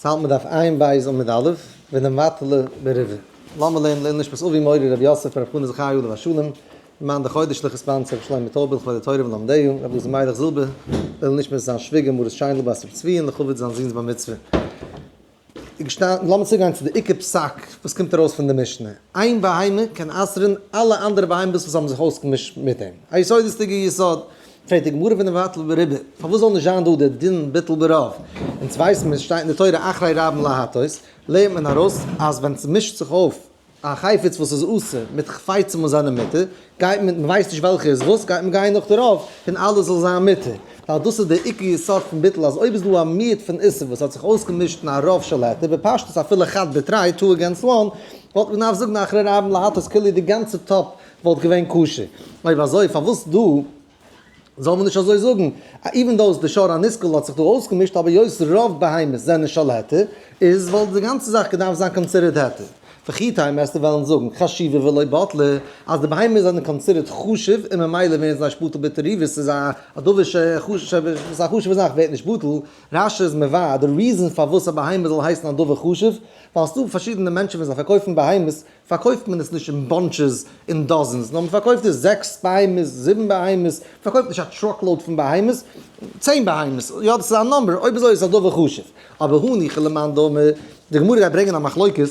האלט מען דף עיין בית עמוד א', ונמטלה בריבעא. לאמיר לערנען לעילוי נשמת אבי מורי רבי יוסף ברב חנא זכרי' עליו השלום, למען די חודש לכ' sponsor רבי שלמה טויבער לכבוד התורה ולומדיה, רבי אלעזר מיילעך זילבער, לעילוי נשמת זיין שוויגער מרת שיינדל בת רבי צבי און לכבוד זיין זון'ס בר מצוה. לאמיר צוריק גיין צו די עיקר פסק וואס קומט ארויס פון די משנה. איין בהמה קען אסר'ן אלע אנדערע בהמות וואס האבן זיך אויסגעמישט מיט אים. א יסודות'דיגע יסוד. פרעגט די גמרא ונבטל ברובא, פארוואס זאל נישט זיין דא דער דין ביטול ברוב? אונז ווייסן מיר עס שטייט אין די תורה אחרי רבים להטות, לערנט מען ארויס אז ווען ס'מישט זיך אויף א חפץ וואס איז אסור מיט חפצים וואס זענען מותר, גייט מען, מ'ווייסט נישט וועלכע איז וואס, גייט מען גיין נאך די רוב און אלעס זאל זיין מותר. ווייל דאס איז דער עיקר יסוד פון ביטול אז אויב איז דא א מיעוט פון איסור וואס האט זיך אויסגעמישט אין א רוב של היתר, בפשטות אפילו חד בתרי, two against one, וואלט מען געדארפט זאגן אחרי רבים להטות כאילו די גאנצע טאפ וואלט געווען כשר. אויב אזוי פארוואס דא זאל מען נישט אזוי זאגן? even though די שור הנסקל האט זיך דא אויסגעמישט אבער היות רוב בהמות זענען של היתר איז וואלט די גאנצע זאך געדארפט זיין considered היתר. וכי תימא וועסטו וועלן זאגן חשיבה ולא בטלה אז די בהמות זענען considered חשוב און ממילא ווערן זיי נישט בטל בתערובות ס'איז א דבר שחשוב א חשוב'ע זאך ווערט נישט בטל. רש"י איז מבאר די reason פארוואס א בהמה זאל הייסן א דבר חשוב ווייל ס'דא פארשידענע מענטשן ווען זיי פארקויפן בהמות פארקויפט מען עס נישט אין bunches אין dozens, נאר מען פארקויפט עס זעקס בהמות, זיבן בהמות, מען פארקויפט נישט א truckload פון בהמות, 10 בהמות, יא דאס איז א number, אויב אזוי איז עס א דבר חשוב. אבער הניחא למאן דאמר, די גמרא גייט ברענגען א מחלוקת,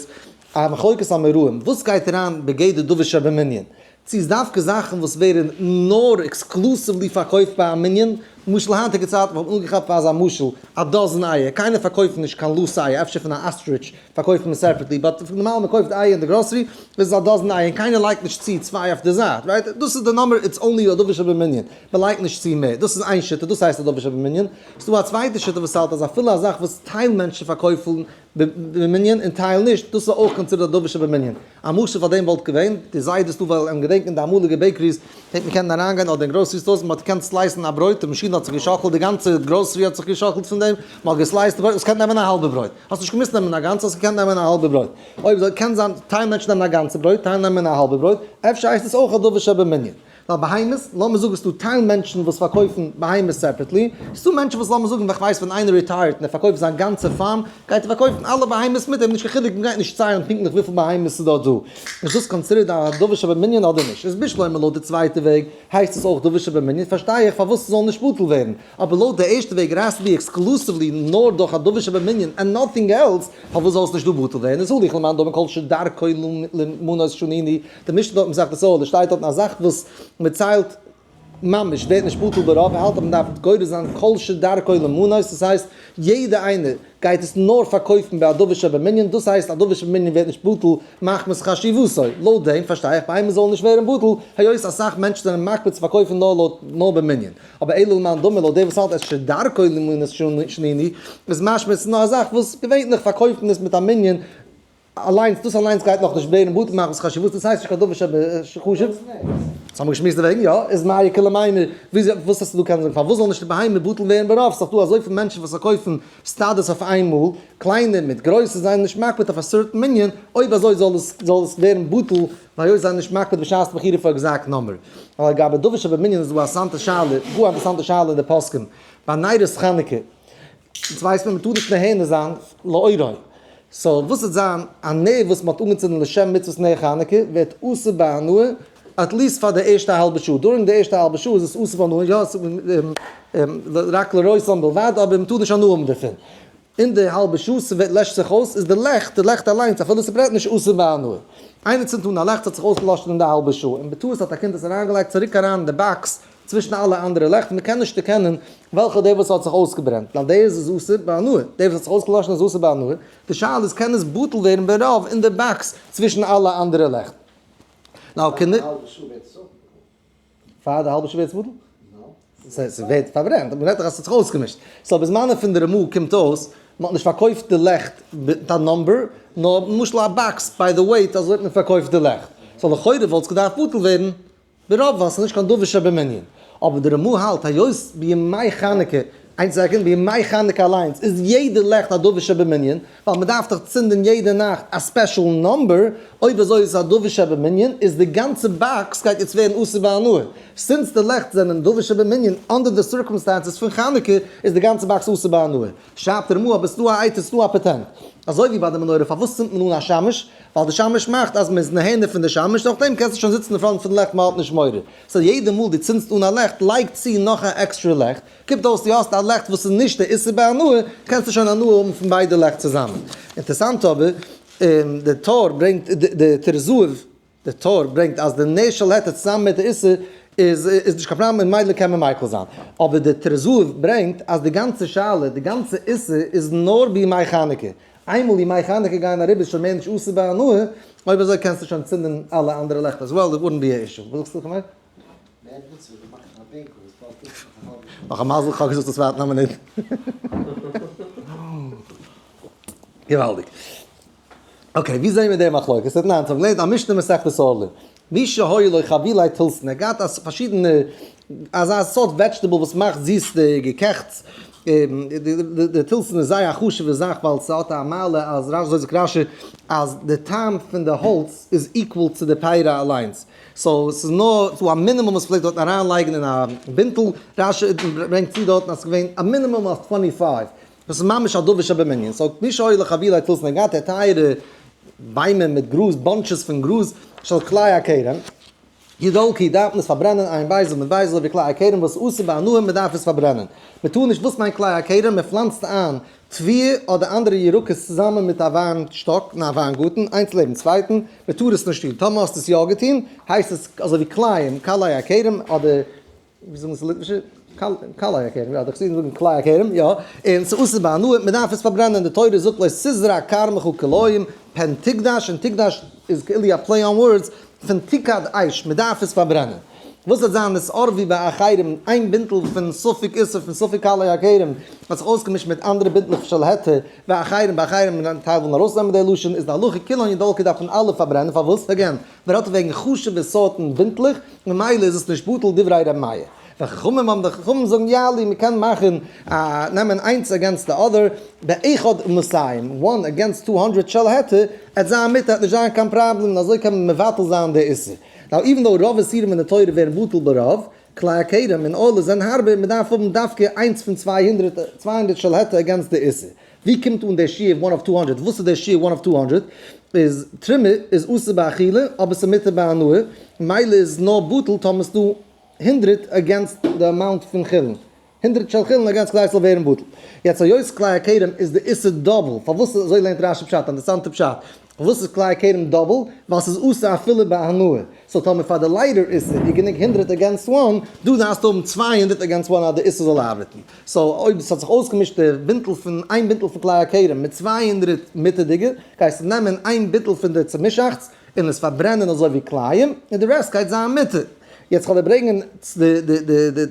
א מחלוקת אמוראים, וואס גייט אריין בגדר דבר שבמנין? צו איז דווקא זאכן וואס ווערן נאר exclusively פארקויפט ביי א מנין, למשל היינטיגע צייטן וואלט מען אנגעכאפט פאר אזא משל א dozen אייער, קיינער פארקויפט נישט קיין loose אייער, אפשר פון א אסטריטש פארקויפט מען separately, but נארמאל מען קויפט אייער אין די גראסערי איז עס א dozen אייער און קיינער לייגט נישט צו צוויי אויף די זייט, right? דאס איז די number, it's only א דבר שבמנין, מען לייגט נישט צו מער, דאס איז איין שיטה, דאס הייסט א דבר שבמנין, ס'דא א צווייטע שיטה וואס האלט אז אפילו א זאך וואס טייל מענטשן פארקויפן במנין און טייל נישט, דאס איז אויך considered א דבר שבמנין. א משל פאר דעם וואלט געווען, די זיידעס דא וועלן געדענקען די אמאליגע bakeries, פלעגט מען קענען אריינגיין אדער אין grocery stores, מען האט געקענט slice ן א ברויט, די מאשין האט זיך געשאקלט, די גאנצע גראסערי האט זיך געשאקלט פון דעם, מען האט געסלייסט די ברויט, האסט געקענט נעמען א האלבע ברויט, האסט נישט געמוזט נעמען א גאנצע, האסט געקענט נעמען א האלבע ברויט. אויב אזוי קען זיין טייל מענטשן נעמען א גאנצע ברויט, טייל נעמען א האלבע ברויט, אפשר הייסט עס אויך א דבר שבמנין. ווייל בהמות, לאמיר זאגן ס'דא טייל מענטשן וואס פארקויפן בהמות separately, ס'דא מענטשן וואס לאמיר זאגן ווען כ'ווייס ווען איינער retire ט און ער פארקויפט זיין גאנצע farm, גייט ער פארקויפן אלע בהמות מיט אים, נישט קיין חילוק מ'גייט נישט ציילן פונקטליך וויפיל בהמות ס'איז דארט דא. איז דאס considered א דבר שבמנין אדער נישט? איז בשלמא לויט די צווייטע וועג הייסט עס אויך דבר שבמנין, פארשטיי איך פארוואס ס'זאל נישט בטל ווערן, אבער לויט די ערשטע וועג רייסט ווי exclusively נאר דורך א דבר שבמנין and nothing else, פארוואס זאל עס נישט דא בטל ווערן? איז הניחא למאן דאמר כל שדרכו למנות שנינו, די משנה דארט מסכת עולה שטייט דארטן א זאך וואס מען ציילט ממש ווערט נישט בטל ברוב, ער האלט אז מען דארף גורס זיין כל שדרכו למנות, דאס הייסט יעדע איינער גייט עס נאר פארקויפן ביי א דבר שבמנין, דאס הייסט א דבר שבמנין ווערט נישט בטל מחמת חשיבותו, לויט דעם פארשטיי איך בהמה זאל נישט ווערן בטל היות אסאך מענטשן זענען מקפיד צו פארקויפן נאר לויט נאר במנין, אבער אלא למאן דאמר לויט דעם וואס האלט את שדרכו למנות שנינו איז משמע עס איז נאר א זאך וואס געווענליך פארקויפט מען עס מיט א מנין, אליינס, דאס אליינס גייט נאכנישט ווערן בטל מחמת חשיבות, דאס הייסט נישט קיין דבר שחשוב. דאס האבן מיר געשמועסט דערוועגן, יא, איז מאי איכא למימר, וויאזוי, וואס האסטו דא קענען זאגן, פארוואס זאל נישט די בהמה בטל ווערן ברוב, ס'איז דאך דא אזויפיל מענטשן וואס פארקויפן סטאדעס אויף איינמאל, קליינע מיט גרויסע, זיי זענען נישט מקפיד אויף א certain מנין, אויב אזוי זאל עס, זאל עס ווערן בטל, ווייל היות זיי זענען נישט מקפיד בשעת מכירה פאר exact number. ווייל לגבי דבר שבמנין איז דא א אינטערעסאנטע שאלה, גאר א אינטערעסאנטע שאלה אין די פוסקים, ביי נרות חנוכה, אונז ווייסט מען מ'טאר נישט נהנה זיין לאורו. so וואס וועט זיין א נר וואס מ'האט אנגעצינדן לשם מצוות נר חנוכה ווערט אסור בהנאה at least פאר די ערשטע האלבע שעה, during די ערשטע האלבע שעה איז עס אסור בהנאה, יא רק לראותם בלבד אבער מ'טאר נישט הנאה האבן דערפון. אין די האלבע שעה ס'ווערט לעשט זיך אויס איז די לעכט, די לעכט אליינס אפילו ס'ברענט נישט אסור בהנאה. איינער צינדט אן א לעכט ס'האט זיך אויסגעלאשן אין די האלבע שעה און בטעות האט א קינד עס אריינגעלייגט צוריק אריין אין די box צווישן אלע אנדערע לעכט, מען קען נישט דערקענען וועלכע דער וואס האט זיך אויסגעברענט, ווייל דער איז אסור בהנאה, דער וואס האט זיך אויסגעלאשן איז אסור בהנאה, די שאלה איז קען עס בטל ווערן ברוב אין די box צווישן אלע אנדערע לעכט. נאו קען נישט. פאר די האלבע שעה ווערט עס בטל? ס'ווערט פארברענט, מען רעדט דאך אז ס'האט זיך אויסגעמישט. so בזמנו פון די רמ"א קומט אויס, מען האט נישט פארקויפט די לעכט מיט א number, נאר למשל א box by the weight אזוי האט מען פארקויפט די לעכט. so לכאורה וואלט עס געדארפט בטל ווערן ברוב ווייל ס'איז נישט קיין דבר שבמנין. אבער די רמ"א האלט היות בימי חנוכה. איין second, בימי חנוכה אליינס איז יעדע לעכט א דבר שבמנין, ווייל מען דארף דאך צינדן יעדע נאכט א special number, אויב אזוי איז עס א דבר שבמנין, איז די גאנצע box גייט יעצט ווערן אסור בהנאה. Since די לעכט זענען דבר שבמנין under די circumstances פון חנוכה, איז די גאנצע box אסור בהנאה. שרייבט רמ"א אבער ס'דא א עצה, ס'דא א פאטענט. אזוי ווי ביי די מנורה, פארוואס צינדט מען אן א שמש? ווייל די שמש מאכט אז מ'איז נהנה פון די שמש, נאכדעם קענסטו שוין זיצן אין front פון די לעכט מ'האט נישט מורא. So יעדע מאל דו צינדסט אן א לעכט לייג צו נאך א עקסטרע לעכט, קומט אויס דו האסט א לעכט וואס איז נישט די איסור בהנאה, קענסטו שוין הנאה האבן פון ביידע לעכט צוזאמען. אינטערסאנט אבער, די טור ברענגט, די טורי זהב, די טור ברענגט אז די נר של היתר צוזאמען מיט די איסור איז איז נישט קיין פראבלעם און ממילא קען מען מיקל זיין. אבער די טורי זהב ברענגט אז די גאנצע שאלה, די גאנצע איסור איז נאר בימי חנוכה. איינמאל ימי חנוכה גייען אריבער איז שוין מער נישט אסור בהנאה, אויב אזוי קענסטו שוין צינדען אלע אנדערע לעכט as well, it wouldn't be a issue. וואס זאגסטו כ'מיין? נאך א מזל כ'האב געזאגט עס ווארטן א מינוט. געוואלדיג. Okay, ווי זעהן מיר די מחלוקת? תנן, אונז האבן געלערנט א משנה מסכת ערלה. מי שהיו לו חבילי תלתן, ער האט געהאט פארשידענע אזא סארט vegetable וואס מאכט זיס די געקעכטס, די תלתן איז זייער א חשוב'ע זאך ווייל ס'האט א מעלה אז רש י זאגט רש י אז די טעם פון די האלץ איז equal צו די פירה אליינס, so ס'איז נאר דא א מינימום וואס מ'פלעגט דארטן אריינלייגן אין א בינטל, רש י ברענגט צו דארטן אז ס'איז געווען א מינימום אוו twenty five, דאס איז ממש א דבר שבמנין, so מי שהיה לו חבילי תלתן האט געהאט א טייערע ביימער מיט גראז, bunches פון גראז, של כלאי הכרם, ידלקו דארף מען עס פארברענען עיין בית און בית אזוי ווי כלאי הכרם וואס אסור בהנאה מען דארף עס פארברענען, מען טאר נישט, וואס מיינט כלאי הכרם? מען פלאנצט איין תבואה אדער אנדערע ירקות צוזאמען מיט א וויין שטאק אין א וויינגארטן איינס לעבן צווייטן, מען טאר עס נישט טון, טאמער האסטו עס יא געטון הייסט עס אזוי ווי כלאים, קלעי הכרם אדער ווי זאגן עס ליטווישע? קלעי הכרם, יא, די חסידים זאגן כלאי הכרם, יא, און ס'איז אסור בהנאה, מען דארף עס פארברענען, די תורה זאגט לא תזרע כרמך כלאים, פן תקדש, און תקדש איז כאילו א play on words פון תוקד אש, מען דארף עס פארברענען. וואס וועט זיין נתערבו באחרים, איין בינטל פון ספק איסור פון ספק קלעי הכרם האט זיך אויסגעמישט מיט אנדערע בינטלעך של היתר, ואחרים באחרים, און טייל ווילן ארויסנעמען די לשון, איז די הלכה כולן ידלקו דארף מען אלע פארברענען, פארוואס? Again, מען רעדט וועגן חשוב'ע סארטן בינטלעך, ממילא איז עס נישט בטל דברי ר' מאיר. וחכמים האבן די חכמים זאגן יעלו, מען קען מאכן א נעמען איינס against די other, באחד ומאתים, one against two hundred של היתר, עט זיין מותר עט נישט זיין קיין פראבלעם און אזוי קען מען מבטל זיין די איסור. Now even though רוב איסורים אין די תורה ווערן בטל ברוב, כלאי הכרם און ערלה זענען הארבער, מען דארף האבן דווקא איינס פון 200, 200 של היתר against די איסור. ווי קומט אן דער שיעור one of 200? וואס איז דער שיעור one of 200? איז תרומה איז אסור באכילה אבער ס'איז מותר בהנאה, מילא איז נאר בטל טאמער ס'דא הונדרעט against די amount פון חולין, הונדרעט של חולין against כדי ס'זאל ווערן בטל. יעצט היות כלאי הכרם איז די איסור double, פארוואס אזוי לערנט רשי פשט, אינטערעסאנטע פשט, פארוואס איז כלאי הכרם double? ווייל ס'איז אסור אפילו בהנאה, so טאמער פאר די לייטער איסור איז גענוג הונדרעט against one, דא דארפסטו האבן 200 against one אז די איסור זאל ארבעטן. So אויב ס'האט זיך אויסגעמישט די בינטל פון איין בינטל פון כלאי הכרם מיט 200 מותר'דיגע, גייסטו נעמען איין בינטל פון די צומישאכטס און עס פארברענען אזוי ווי כלאים, און די רעסט גייט זיין מותר. יעצט כ'וועל דיר ברענגען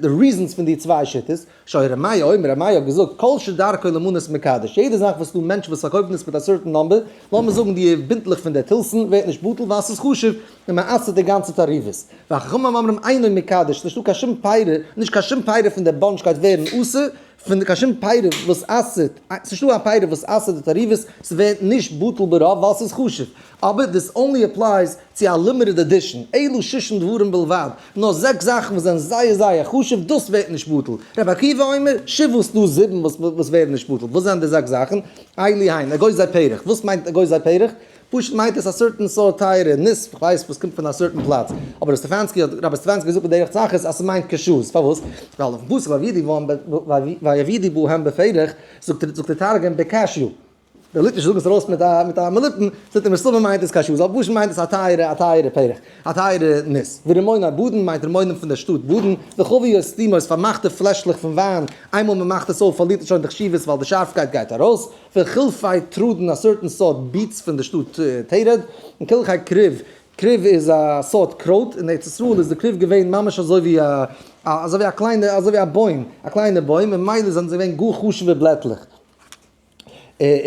די reasons פון די צוויי שיטות. שהיה ר' מאיר אומר, ר' מאיר האט געזאגט, כל שדרכו למנות מקדש, יעדע זאך וואס ס'דא מענטשן וואס פארקויפן עס מיט א certain number, לאמיר זאגן די בינטלעך פון די תלתן ווערט נישט בטל ווייל ס'איז חשוב, און מען אסר'ט די גאנצע תערובות. והחכמים אומרים אינו מקדש, ס'נישטא קיין שום פירה, נישט קיין שום פירה פון די bunch גייט ווערן אסור, פון קיין שום פירה וואס אסר'ט, ס'נישטא א פירה וואס אסר'ט די תערובות, ס'ווערט נישט בטל ברוב ווייל ס'איז חשוב. אבער this only applies צו א limited edition, אלו שישים דברים בלבד, נאר זעקס זאכן וואס זענען זייער זייער חשוב, דאס ווערט נישט בטל. רבי עקיבא אומר, שבעה ס'דא זיבן וואס ווערן נישט בטל, וואס זענען די זעקס זאכן? אלו הן, אגוזי פרך, וואס מיינט אגוזי פרך? פשוט מיינט עס א certain סארט טייערע ניס, איך ווייס וואס קומט פון א certain פלאץ, אבער ר' סטעפאנסקי האט, רבי סטעפאנסקי געזאגט בדרך צחות אז ס'מיינט cashews, פארוואס? ווייל אויפן פסוק ויעבידו בהם בפרך זאגט דער תרגום ב cashew, די ליטווישע זאגן עס ארויס מיט א מיט א מליפן, זאגט ער מסתמא מיינט עס cashews, אבער פשוט מיינט עס א טייערע א טייערע פרך, א טייערע ניס. ורמוני באדן מיינט רימונים פון דער שטאט באדן, וחביות סתומות פארמאכטע פלעשלעך פון וויין, איינמאל מען מאכט עס אויף פארלירט עס שוין די חשיבות ווייל די שארפקייט גייט ארויס, וחילפי תרדין א certain סארט beets פון די שטאט טרד, און קלחי כרוב, כרוב איז א סארט קרויט, אין ארץ ישראל איז די כרוב געווען ממש אזוי ווי א אזוי ווי א קליינע אזוי ווי א בוים, א קליינע בוים, און ממילא זענען זיי געווען גאר חשוב'ע בלעטלעך.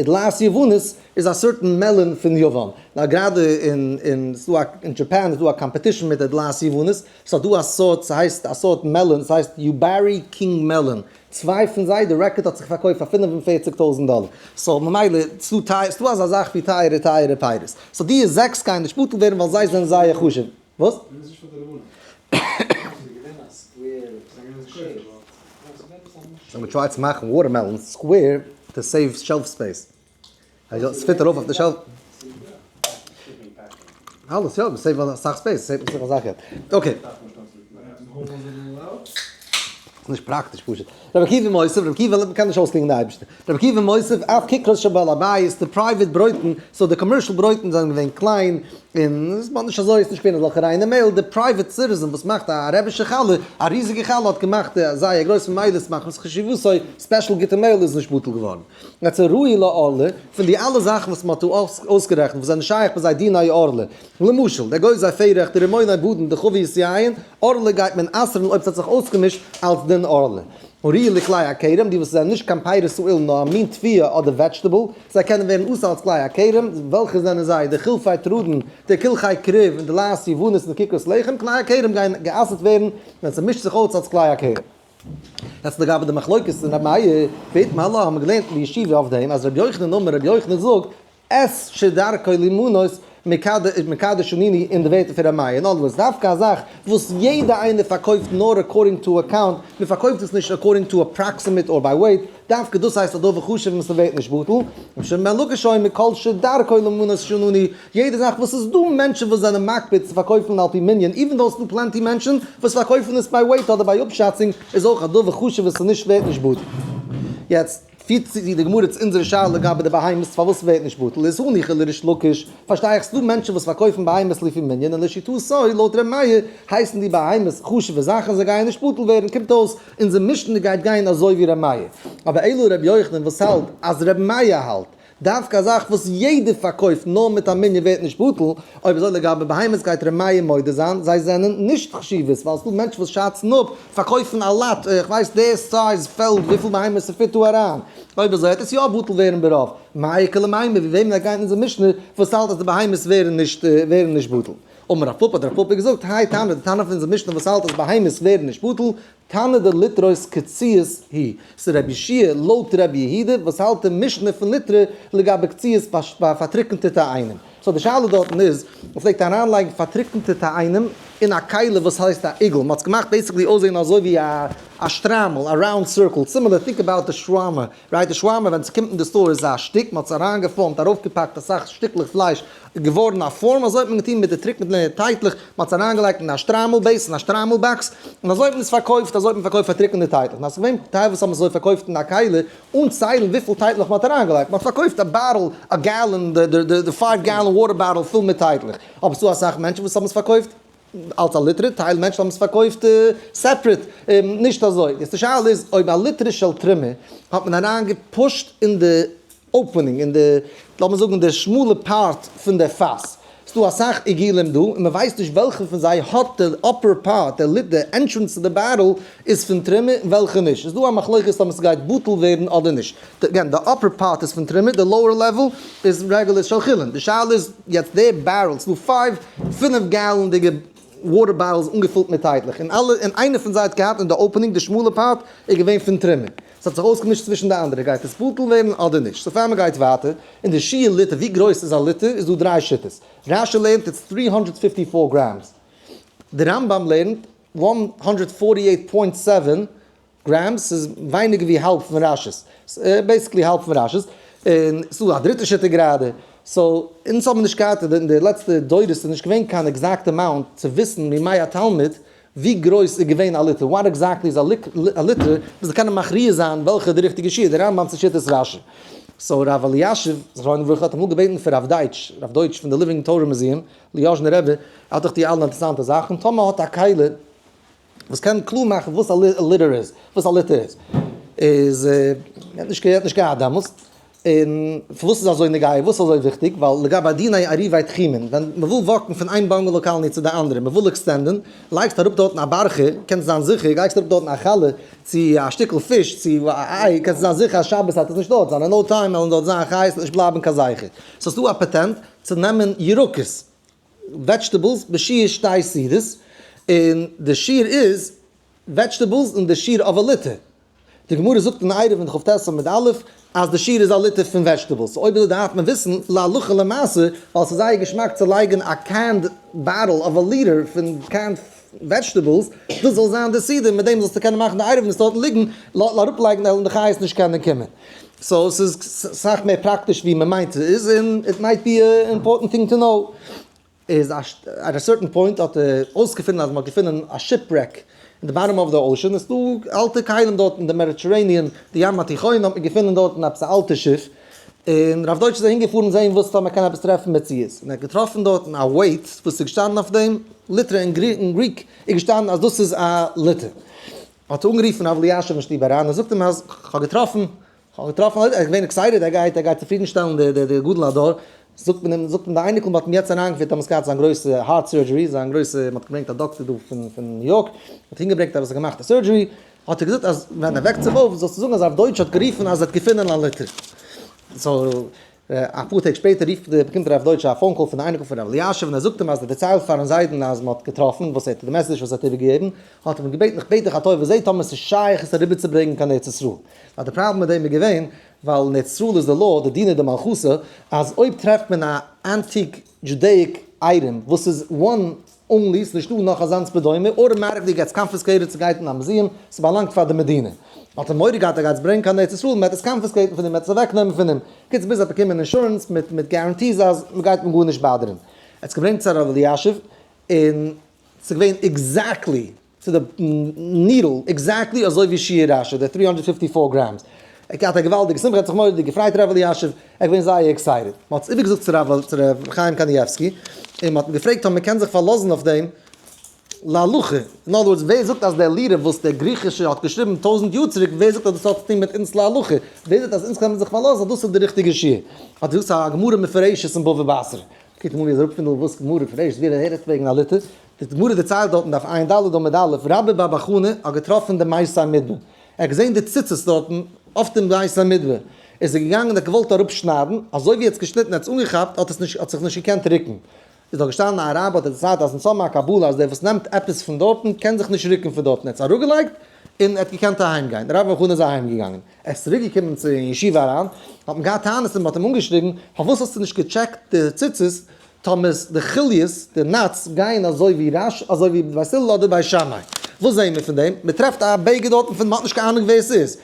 דלעת יוונית איז א certain melon פון יוון. נאר גראדע אין אין ס'דא א אין Japan איז דא א competition מיט די דלעת יוונית, ס'האט דא א סארט ס'הייסט א סארט melon ס'הייסט Yubari King melon. צוויי פון זיי, די record האט זיך פארקויפט פאר 45,000 דאלער. So ממילא, ס'דא טייער, ס'דא אזא זאך ווי טייערע טייערע פירות. So די זעקס גייען נישט בטל ווערן ווייל זיי זענען זייער חשוב. וואס? זיי האבן גע try ט צו מאכן watermelons square to save shelf space. עס fit ארויף אויף די shelf. אלעס יא, ס'save ט אסאך space, ס'save ט אסאך געלט. Okay. ס'נישט פראקטיש פשוט. רבי עקיבא מוסיף, רבי עקיבא מ'קען נישט אויסקלינגען די אייבערשטער. רבי עקיבא מוסיף, אף ככרות של בעל הבית, די private ברויטן, so די commercial ברויטן זענען געווען קליין, און עס מיינט נישט אזוי, עס איז נישט געווען אזעלכע ריינע מעהל, די private citizen וואס מאכט א רעבישע חלה, א ריזיגע חלה האט געמאכט זייער גרויס ממילא עס מאכט עס חשיבותו, special גוטע מעהל איז נישט בטל געווארן. יעצט ראוי לערלה, פון די אלע זאכן וואס מען האט דא אויסגערעכנט וואס זענען שייך ביי זיי דיני ערלה, למשל, דער גוזי פרח, די רימוני בדן, די חביות יין, ערלה גייט מען אסר'ן אויב ס'האט זיך אויסגעמישט אלס דין ערלה. ראוי לכלאי הכרם, די וואס זענען נישט קיין פירות האילן נאר א מין תבואה אדער vegetable, זיי קענען ווערן אסור אלס כלאי הכרם, וועלכע זענען זיי? די חילפי תרדין, די קלחי כרוב און די דלעת יונית און די ככרות לחם, כלאי הכרם גייען גע'אסר'ט ווערן ווען ס'מישט זיך אויס אלס כלאי הכרם. יעצט לגבי די מחלוקת אין רבי מאיר, ואיתמר עלה האבן מיר געלערנט אין די ישיבה אויף דעם אז רבי יוחנן אמר רבי יוחנן זאגט את שדרכו לימנות מקדש שנינו אין די ווערטער פון רבי מאיר, אין other words דווקא א זאך וואס יעדע איינער פארקויפט נאר according to a count, מען פארקויפט עס נישט according to approximate or by weight, דווקא דאס הייסט א דבר חשוב און ס'ווערט נישט בטל, רבי שמעון בן לקיש אומר כל שדרכו לימנות שננו, יעדע זאך וואס איז דא מענטשן וואס זענען מקפיד צו פארקויפן על פי מנין, even though ס'דא plenty מענטשן וואס פארקויפן עס by weight אדער ביי אפשאצונג, איז אויך א דבר חשוב וואס איז נישט ווערט נישט בטל. יעצט פירט צו די גמרא צו אונזערע שאלה לגבי די בהמות פארוואס ס'ווערט נישט בטל, איז הניחא לריש לקיש, פארשטיי איך ס'דא מענטשן וואס פארקויפן בהמות לפי מנין און לשיטתו לויט ר' מאיר הייסן די בהמות חשוב'ע זאכן זיי גייען נישט בטל ווערן, קומט אויס אונזער משנה גייט גיין אזוי ווי ר' מאיר. אבער אלא ר' יוחנן וואס האלט אז ר' מאיר האלט דווקא א זאך וואס יעדער פארקויפט נאר מיט א מנין ווערט נישט בטל, אויב אזוי לגבי בהמות גייט ר' מאיר מודה זיין זיי זענען נישט חשיבות ווייל ס'דא מענטשן וואס שאצן אפ פארקויפן א lot איך ווייס די size פעלד וויפיל בהמות ס'פיט דא אריין, אויב אזוי וועט עס יא בטל ווערן ברוב, מאי איכא למימר ווי וועמען גייט אונזער משנה וואס האלט אז די בהמות ווערן נישט ווערן נישט בטל. אמר רב פפא האט רב פפא געזאגט האי תנא די תנא פון אונזער משנה וואס האלט אז בהמות ווערן נישט בטל תנא דליטרות קציעות היא, ס'איז רבי יהושע לויט רבי יהודה וואס האלט די משנה פון ליטרא לגבי קציעות ביי פארטריקענטע תאנים. So די שאלה דארטן איז, מ'פלעגט אריינלייגן פארטריקענטע תאנים אין א כלי וואס הייסט א עיגול, מ'האט עס געמאכט basically אויסזען אזוי ווי א שטריימל, א round circle, similar think about די שווארמע, right די שווארמע ווען ס'קומט אין די store איז א שטיק, מ'האט עס אריינגעפארמט ארויפגעפאקט אסאך שטיקלעך פלייש, געווארן א פארם, אזוי האט מען געטון מיט די טריקענע טייטלעך, מען האט עס אריינגעלייגט אין א שטריימל base, אין א שטריימל box, און אזוי האט מען עס פארקויפט, אזוי האט מען פארקויפט פארטריקענטע טייטלעך, נאר עס איז געווען טייל וואס האבן עס אזוי פארקויפט אין א כלי, אן ציילן וויפיל טייטלעך מען האט אריינגעלייגט, מען האט פארקויפט א bottle, א gallon, די five gallon water bottle פול מיט טייטלעך, אבער ס'דא אסאך מענטשן וואס האבן עס פארקויפט אלס א ליטרא, טייל מענטשן האבן עס פארקויפט separate, נישט אזוי, יעצט די שאלה איז אויב א ליטרא של תרומה האט מען אריינגעפושט אין די opening אין די, לאמיר זאגן די שמאלע part פון די פאס, ס'דא אסאך עיגולים דא, און מ'ווייסט נישט וועלכע פון זיי האט די upper part, די lid, די entrance צו די bottle איז פון תרומה און וועלכע נישט, איז דא א מחלוקת אויב ס'גייט בטל ווערן אדער נישט, again די upper part איז פון תרומה, די lower level איז רעגולער של חולין, די שאלה איז יעצט די barrel, ס'דא five, פינף גאלאנדיגע water bottles אנגעפולט מיט טייטלעך, און אלע, און איינע פון זיי האט געהאט אין די opening די שמאלע part איז געווען פון תרומה. ס'האט זיך אויסגעמישט צווישן די אנדערע, גייט עס בטל ווערן אדער נישט? So פאר מ'גייט ווייטער, אין די שיעור ליטער, ווי גרויס איז א ליטער, איז דא דריי שיטות. רש"י לערנט it's 354 grams. די רמב"ם לערנט 148.7 grams, ס'איז ווייניגער ווי האלב פון רש"י'ס. Basically האלב פון רש"י'ס. און ס'דא א דריטע שיטה גראדע. So, אונז האבן נישט געהאט, אין די לעצטע דורות איז נישט געווען קיין exact amount צו וויסן מימי התלמוד ווי גרויס איז געווען א ליטער? What exactly איז א ליטער? מ'זאל קענען מכריע זיין וועלכע איז די ריכטיגע שיעור, די רמב"ם צו שיטת רש"י. So רב אלישיב זכרונו לברכה האט אמאל געבעטן פון רב דייטש, רב דויטש פון די Living Torah Museum, ליאזשנער רבי, ער האט דאך די אלע אינטערעסאנטע זאכן, טאמער האט א כלי וואס קען קלאר מאכן וואס א ליטער איז, וואס א ליטער איז, איז ער האט נישט געהאט דעמאלס, און פארוואס איז אזוי נוגע, וואס איז אזוי וויכטיג, ווייל לגבי דיני עירובי תחומין, ווען מען וויל walk ן פון איין bungalow colony צו די אנדערע, מען וויל extend ען, לייגסט אראפ דארטן א בארכע, קענסט זיין זיכער, לייגסט אראפ דארטן א חלה, צו א שטיקל פיש, צו א איי, קענסט זיין זיכער אז שבת וועט עס נישט דארט זיין, אין no time וועלן דארט זיין חיות, נישט בלייבן קיין זכר. So ס'דא א פאטענט צו נעמען ירקות, vegetables, בשיעור שתי סעודות, און די שיעור איז vegetables און די שיעור of א ליטער. די גמרא זאגט אין עירובין כ"ט עמוד א' אז די שיעור איז א ליטער פון vegetables, אויב אזוי דארף מען וויסן להלכה למעשה, ווייל ס'איז זייער געשמאק צו לייגן א canned bottle אוו א ליטער פון canned vegetables, דאס זאל זיין די סעודה, מיט דעם זאלסטו קענען מאכן די עירוב און עס דארטן ליגן, אראפלייגן וועלן די חיות נישט קענען קומען. so ס'איז סאך מער פראקטיש ווי מ'מיינט ס'איז, און it might be a important thing to know. איז at a certain point האט ער אויסגעפונען אז מ'האט געפונען א shipwreck אין די bottom of the ocean, עס איז דא אלטע כלים דארט אין די Mediterranean, די ים התיכון האט מען געפונען דארטן עפעס א אלטע שיף, און רב דויטש איז אהין געפארן זעהן וואס טאמער קען עפעס טרעפן מציאות, און ער האט געטראפן דארטן א weight וואס איז געשטאנען אויף דעם ליטרא אין Greek איז געשטאנען אז דאס איז א ליטער, האט ער אנגערופן רב אלישיב אין שטוב אריין און זאגט אים אז כ'האב געטראפן כ'האב געטראפן ער איז געווען excited ער גייט ער גייט צופרידן שטעלן די די די גדול הדור, זאגט מען אים זאגט אים די אייניקל מ'האט אים יעצט אריינגעפירט האט מען געהאט זיין גרויסע heart surgery זיין גרויסע מ'האט געברענגט א דאקטער דא פון פון ניו יארק מ'האט הינגעברענגט אז ער האט געמאכט א surgery האט ער געזאגט אז ווען ער וועקט זיך אויף זאלסטו זאגן אז הרב דויטש האט גערופן אז ער האט געפונען א ליטער so אפאר טעג שפעטער רופט באקומט הרב דויטש א phone call פון די אייניקל פון רב אלישיב און ער זאגט אים אז ער דערציילט פארן זיידן אז מ'האט געטראפן וואס ער האט די message וואס ער האט איבערגעגעבן האט ער אים געבעטן איך בעט דיך א טובה זע טאמער ס'איז שייך עס אריבערצוברענגן קיין ארץ ישראל. ווייל די פראבלעם מיט דעם איז געווען, ווייל אין ארץ ישראל איז די law, די דינא דמלכותא, אז אויב טרעפט מען א antique Judaic item וואס איז one only, ס'איז נישטא נאך אזאנס בדומה, automatically gets confiscated, ס'גייט אין א museum, ס'באלאנגט פאר די מדינה. האט ער מורא געהאט ער גייט עס ברענגען קיין ארץ ישראל, מ'וועט עס confiscate ן פון אים, מ'וועט עס אוועקנעמען פון אים. קיצור ביז ער האט באקומען אינשורענס מיט מיט guarantees אז מ'גייט אים גארנישט באדערן. ער האט עס געברענגט צו הרב אלישיב, און ס'איז געווען exactly to the needle, exactly אזוי ווי שיעור רש"י, די 354 grams. ער האט געהאט א געוואלדיגע שמחה, ער האט זיך מורא'דיג געפרייט ר' אלישיב, ער איז געווען זייער excited. מען האט עס איבערגעזאגט צו ר' חיים קנייבסקי, און מען האט אים געפרעגט אויב מען קען זיך פארלאזן אויף דעם להלכה. אין other words, ווער זאגט אז דער לירע וואס דער גריכישע האט געשריבן טויזנט יאר צוריק, ווער זאגט אז דאס האט צוטון מיט אונז להלכה? ווער זאגט אז אונז קען מען זיך פארלאזן אז דאס איז די ריכטיגע שיעור? האט ער געזאגט ס'איז א גמרא מפורשת אין בבא בתרא. קוקט אים אן ווי ער איז אראפ פון די וואס גמרא מפורשת, ווי ער הערט וועגן א ליטער. די גמרא דערציילט דארט אין דף ע"ד עמוד א', רבה בר בר חנה האט געטראפן די מתי מדבר, ער האט געזען די ציצית דארטן אויף דעם מתי מדבר, איז ער געגאנגען און האט געוואלט אראפשניידן, אזוי ווי ער האט עס געשניטן ער האט עס אנגעכאפט האט עס נישט האט זיך נישט געקענט רוקן, איז דארט געשטאנען א אראבער האט ער דערציילט אז אונז האבן א קבלה אז דער וואס נעמט עפעס פון דארטן קען זיך נישט רוקן פון דארטן, ער האט עס אראפגעלייגט און ער האט געקענט אהיים גיין, רבה בר בר חנה איז אהיים געגאנגען, ער איז צוריק געקומען צו אין ישיבה אריין, האט מען געהאט טענות און מען האט אים אנגעשריגן, פארוואס האסטו נישט געטשעקט די ציצית טאמער די חוליות, די knots, גייען אזוי ווי רש, אזוי ווי בית הלל אדער בית שמאי. וואס זעהן מיר פון דעם? מען טרעפט א בגד דארטן פון מען האט נישט קיין אהנונג ווער עס איז.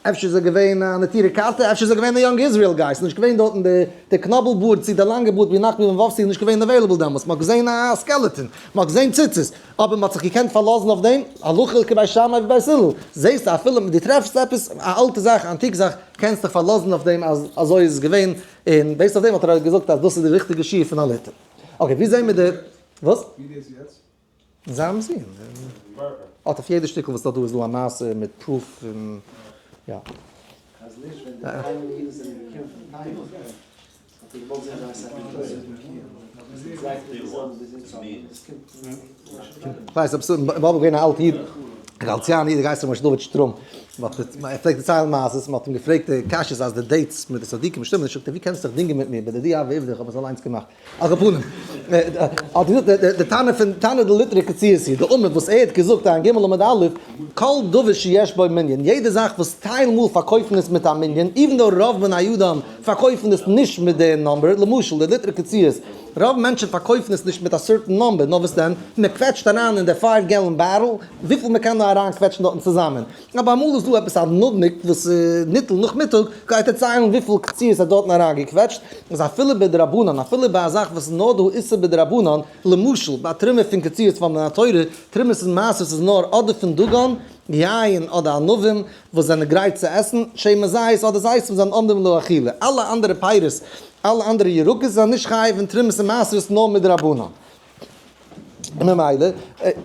אפשר איז ער געווען א נטורי קרתא, אפשר איז ער געווען א Young Israel guy, ס'איז נישט געווען דארטן די די קנאבל בארד צו די לאנגע בארד ווי נחמי בן וואפסי איז נישט געווען available דעמאלטס, מען האט געזעהן א skeleton, מען האט געזעהן ציצית, אבער מען האט זיך געקענט פארלאזן אויף דעם, הלכה כבית שמאי ובית הלל. זעהסט אפילו דו טרעפסט עפעס א אלטע זאך, antique זאך, קענסט דיך פארלאזן אויף דעם אז אזוי איז עס געווען, און based אויף דעם האט ער געזאגט אז דאס איז די ריכטיגע שיעור פון א ליטער. okay, ווי זעהן מיר די. וואס? ווי דאס יעצט? אין זיין museum. האט אויף יעדע שטיקל וואס דא איז דא א מעשה מיט proof און יא. אז נישט ווען די תימן'ע אידן זענען געקומען פון תימן האט ער געוואלט זען זייער ספר תורה. ס'איז exactly די זעלבע ביז אונז האבן עס קומט. כ'ווייס אבער ס'איז באבוב געווען א אלט איד, א גאליציאנער איד, געהייסן ר' משה דוד שטרום, מ'האט ער פלעגט דערציילן מעשות, מ'האט אים געפרעגט די קשיות אז די dates מיט די צדיקים שטימען נישט, זאגט ער ווי קענסטו זיך דינגען מיט מיר, בדידי הוה עובדא, איך האב עס אליינס געמאכט. על כל פנים, האט געזאגט די תנא פון תנא דליטרא קציעות היא, די עמוד וואס ער האט געזאגט ע"ג עמוד א', כל דבר שיש בו מנין, יעדע זאך וואס טייל מאל פארקויפן עס מיט א מנין, even though רוב בני אדם פארקויפן עס נישט מיט די number, למשל די ליטרא קציעות, רוב מענטשן פארקויפן עס נישט מיט א certain number, נאר וואס דען, מען קוועטשט אריין אין די five gallon bottle וויפיל מען קען נאר אריין קוועטשן דארטן צוזאמען, אבער אמאל איז דא עפעס א נודניק וואס ניטל נאכמיטאג גייט ער ציילן וויפיל קציעות ער האט דארטן אריינגעקוועטשט, איז אפילו בדרבנן, אפילו ביי א זאך וואס איז נאר דא איסור בדרבנן, למשל ביי תרומה פון קציעות פאר מן התורה, תרומות און מעשרות איז נאר אדער פון דגן, יין אדער ענבים וואס זענען גרייט צו עסן, שמן זית אדער זיתים וואס זענען עומדים לאכילה, אלע אנדערע פירות, אלע אנדערע ירקות זענען נישט חייב אין תרומות און מעשרות נאר מדרבנן. און ממילא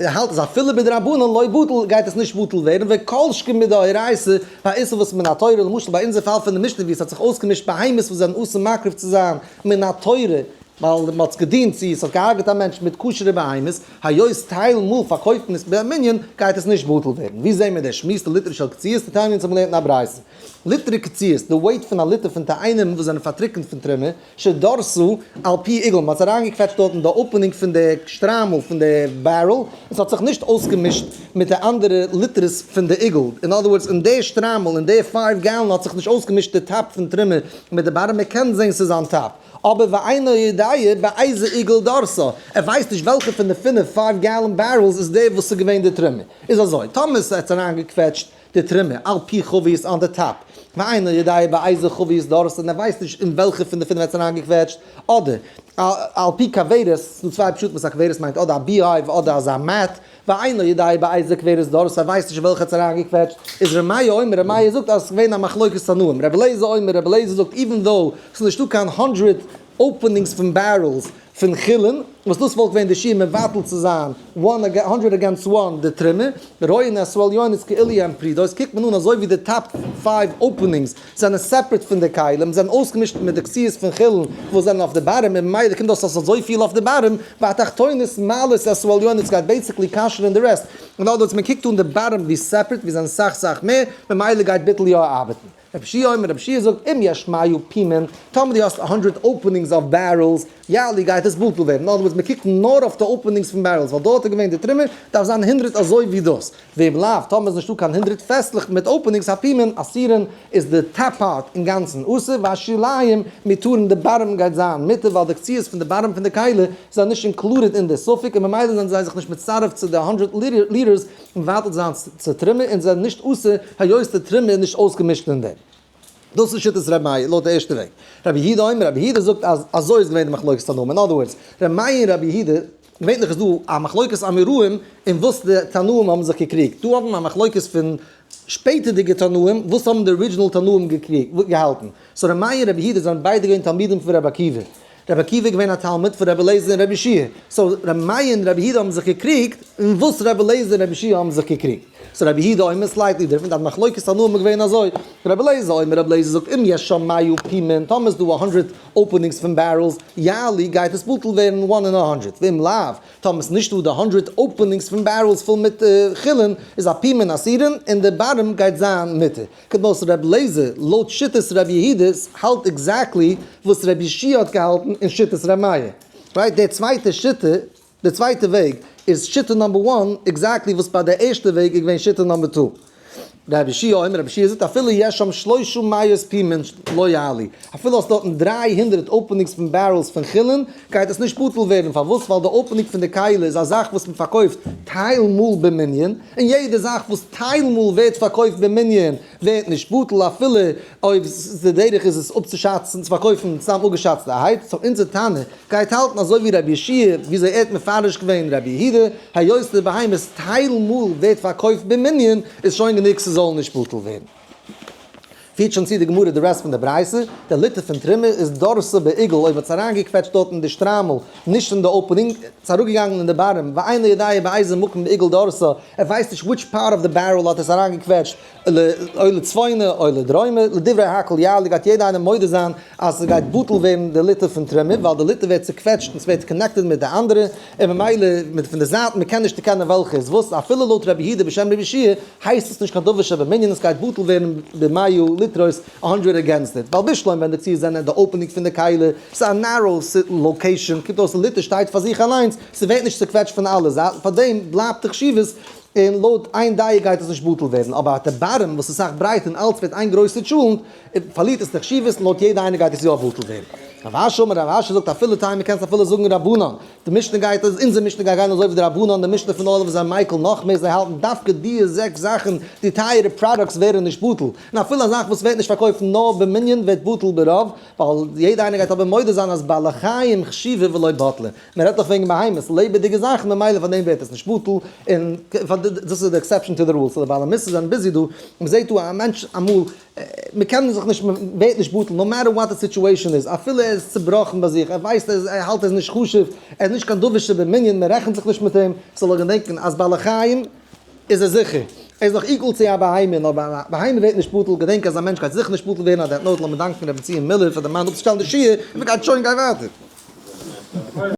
האלט אז אפילו בדרבנן לא בטל גייט עס נישט בטל ווערן, וכל שכן מדאורייתא ביי איסור וואס מן התורה, למשל ביי אונזער פאל פון די משנה ווי עס האט זיך אויסגעמישט בהמות וואס זענען אסור מקריב צו זיין מן התורה. ווייל מען האט עס געדינט צו עס האט געהארגעט א מענטש מיט כשר'ע בהמות, היות טייל מאל פארקויפט מען עס במנין גייט עס נישט בטל ווערן. ווי זעהן מיר דער שמועס די ליטרא של קציעות די תניא אונז האבן געלערנט אין א ברייתא. ליטרא קציעות, די weight פון א ליטער פון תאנים וואס זענען פארטריקנט פון תרומה, שדרסו על פי עיגול, מען האט עס אריינגעקוועטשט דארט אין די opening פון די שטריימל פון די barrel, און ס'האט זיך נישט אויסגעמישט מיט די אנדערע ליטערס פון די עיגול, אין other words אין די שטריימל אין די five gallon האט זיך נישט אויסגעמישט די top פון תרומה מיט די bottom, מען קען זען ס'איז on top, אבער ואינו יודע באיזה עיגול דרסה, ער ווייסט נישט וועלכע פון די פינף five gallon barrels איז די וואס איז געווען די תרומה, איז אזוי, טאמער ס'האט אריינגעקוועטשט די תרומה על פי חבית on די top, ואינו יודע באיזה חבית דרסה און ער ווייסט נישט אין וועלכע פון די פינף ער האט עס אריינגעקוועטשט, אדער על פי כוורת, ס'דא צוויי פשטים וואס א כוורת מיינט, אדער א beehive אדער אזא mat, ואינו יודע באיזה כוורת דרסה ער ווייסט נישט אין וועלכע ער האט עס אריינגעקוועטשט, איז ר' מאיר אומר, ר' מאיר זאגט אז עס איז געווען א מחלוקת תנאים, ר' אליעזר אומר, ר' אליעזר זאגט even though ס'איז נישטא קיין הונדרעט openings פון barrels פון חולין, וואס דאס וואלט געווען די שיעור מבטל צו זיין one hundred against one די תרומה, רואין את העליונות כאילו הן פרודות, קוקט מען אן אזוי ווי די top five openings זענען separate פון די כלים, זענען אויסגעמישט מיט די קציעות פון חולין וואס זענען אויף די bottom, און ממילא קומט אויס אז אזויפיל אויף די bottom, והתחתונות מעלות את העליונות גייט basically כשר'ן די rest, אין other words מען קוקט אן די bottom ווי separate ווי זענען סאך סאך מער, ממילא גייט ביטול יא ארבעטן. רבי יהושע אומר, רבי יהושע זאגט, אם יש מאה פומין, טאמער דו האסט הונדרעט openings אויף barrels, יעלו גייט עס בטל ווערן, in other words מען קוקט נאר אויף די openings פון barrels, ווייל דארט איז געווען די תרומה, דארף זיין הונדרעט אזוי ווי דאס, ואם לאו, טאמער איז נישטא קיין הונדרעט פעסלעך מיט openings הפומין אסורין איז די top part אינגאנצן אסור, והשוליים מותרין די bottom גייט זיין מותר ווייל די קציעות פון די bottom פון די כלי זענען נישט included אין די ספק און ממילא זענען זיי זיך נישט מצטרף צו די הונדרעט ליטערס מבטל זיין צו תרומה און זענען נישט אסור היות די תרומה איז נישט אויסגעמישט אין דעם. דאס איז שיטת ר' מאיר לויט די ערשטע וועג. רבי יהודה אומר, רבי יהודה זאגט אז אזוי איז געווען די מחלוקת תנאים. אין other words, ר' מאיר און רבי יהודה, געווענליך איז דא א מחלוקת אמוראים אין וואס די תנאים האבן זיך געקריגט. דא האבן מיר א מחלוקת פון שפעטערדיגע תנאים וואס האבן די original תנאים געהאלטן. so ר' מאיר און רבי יהודה זענען ביידע געווען תלמידים פון רבי עקיבא. רבי עקיבא איז געווען א תלמיד פון רבי אליעזר און רבי יהושע, so רבי מאיר און רבי יהודה האבן זיך געקריגט, אין וואס רבי אליעזר און רבי יהושע האבן זיך געקריגט. so רבי יהודה אומר slightly different, אז מחלוקת תנאים איז געווען אזוי, רבי אליעזר אומר, רבי אליעזר זאגט אם יש שם מאה פומין, טאמער איז דא א הונדרעט openings פון barrels, יעלו גייט עס בטל ווערן one אין א הונדרעט, ואם לאו, טאמער איז נישטא די הונדרעט openings פון barrels פול מיט חולין, איז הפומין אסורין, און די bottom גייט זיין מותר. קומט אויס ר' לעזער לויט שיטת ר' יהודה'ס האלט exactly וואס ר' יהושע האט געהאלטן אין שיטת ר' מאיר. right? די צווייטע שיטה, די צווייטע וועג, איז שיטה number one exactly וואס ביי די ערשטע וועג איז געווען שיטה number two. ר' יהושע אומר, ר' יהושע זאגט אפילו יש שם שלושה מאות פומין לא יעלו, אפילו האסט דארטן 300 openings פון barrels פון חולין, גייט עס נישט בטל ווערן, פארוואס? ווייל די opening פון די כלי איז א זאך וואס מען פארקויפט טייל מאל במנין, און יעדע זאך וואס טייל מאל ווערט פארקויפט במנין ווערט נישט בטל אפילו אויב די דרך איז עס אפצושאצן צו פארקויפן סתם אפגעשאצטערהייט, so אונזער טענה גייט האלטן אזוי ווי רבי יהושע וויאזוי ער האט מפרש געווען רבי יהודה, היות די בהמות טייל מאל ווערט פארקויפט במנין איז שוין גענוג ס'זאל נישט בטל ווערן. פירט שוין צו די גמרא די rest פון די ברייתא, די ליטער פון תרומה איז דרסה בעיגול אויב האט עס אריינגעקוועטשט דארט אין די שטריימל, נישט אין די opening, ס'איז אראפגעגאנגען אין די bottom, ואינו יודע באיזה מקום בעיגול דרסה, ער ווייסט נישט which part of the barrel האט עס אריינגעקוועטשט, או לצפונה או לדרומה, לדברי הכל יעלו גייט יעדער איינער מודה זיין אז ס'גייט בטל ווערן די ליטער פון תרומה, ווייל די ליטער ווערט צוקוועטשט און ס'ווערט connected מיט די אנדערע, און ממילא מיט פון די זייטן מ'קען נישט דערקענען וועלכע איז וואס, אפילו לויט רבי יהודה בשם רבי יהושע הייסט עס נישט קיין דבר שבמנין עס גייט בטל ווערן במאה ליטרות א הונדרעט against it, ווייל בשלמא ווען די קציעות זענען די opening פון די כלי, ס'איז א narrow location, קומט אויס ליטער שטייט פאר זיך אליינס, ס'ווערט נישט צוקוועטשט פון אלע זייטן, פארדעם בלייבט די חשיבות, און לויט איין דעה גייט עס נישט בטל ווערן, אבער at the bottom וואס איז סאך ברייטער און אלץ ווערט איין גרויסע טשולענט, פארלירט עס די חשיבות, לויט יעדע איינער גייט עס יא בטל ווערן. רב אשי אמר רב אשי זאגט אפילו תימא קענסט אפילו זאגן רבנן, די משנה גייט אז אונזער משנה גייט גיין אזוי ווי די רבנן, די משנה פון אוהל וואס זיי מיקל נאך מער, זיי האלטן דווקא די זעקס זאכן, די טייערע products ווערן נישט בטל, און אפילו א זאך וואס ווערט נישט פארקויפט נאר במנין ווערט בטל ברוב, ווייל יעדע איינער גייט אבער מודה זיין אז בעלי חיים חשיבי ולא בטלי, מען רעדט דאך וועגן בהמות, לעבעדיגע זאכן, ממילא פאר דעם ווערט עס נישט בטל, און דאס איז די exception to the rule, so די בעלי מוסר זענען busy דא, מען זעט דא א מענטש אמאל, מען קען זיך נישט, מען ווערט נישט בטל, no matter what די situation איז, אפילו ער איז צובראכן ביי זיך, ער ווייסט ער האלט ער איז נישט חשוב, ער איז נישט קיין דבר שבמנין, מען רעכנט זיך נישט מיט אים, זאל ער געדענקען אז בעלי חיים איז ער זיכער, ער איז נאך equal צו א בהמה, נאר ביי א בהמה ווערט נישט בטל, געדענק אז א מענטש גייט זיכער נישט בטל ווערן, on that note לאמיר דאנקען רבי בנציון מילער פאר די מאן אפצושטעלן די שיעור, און מען גייט שוין גיין ווייטער.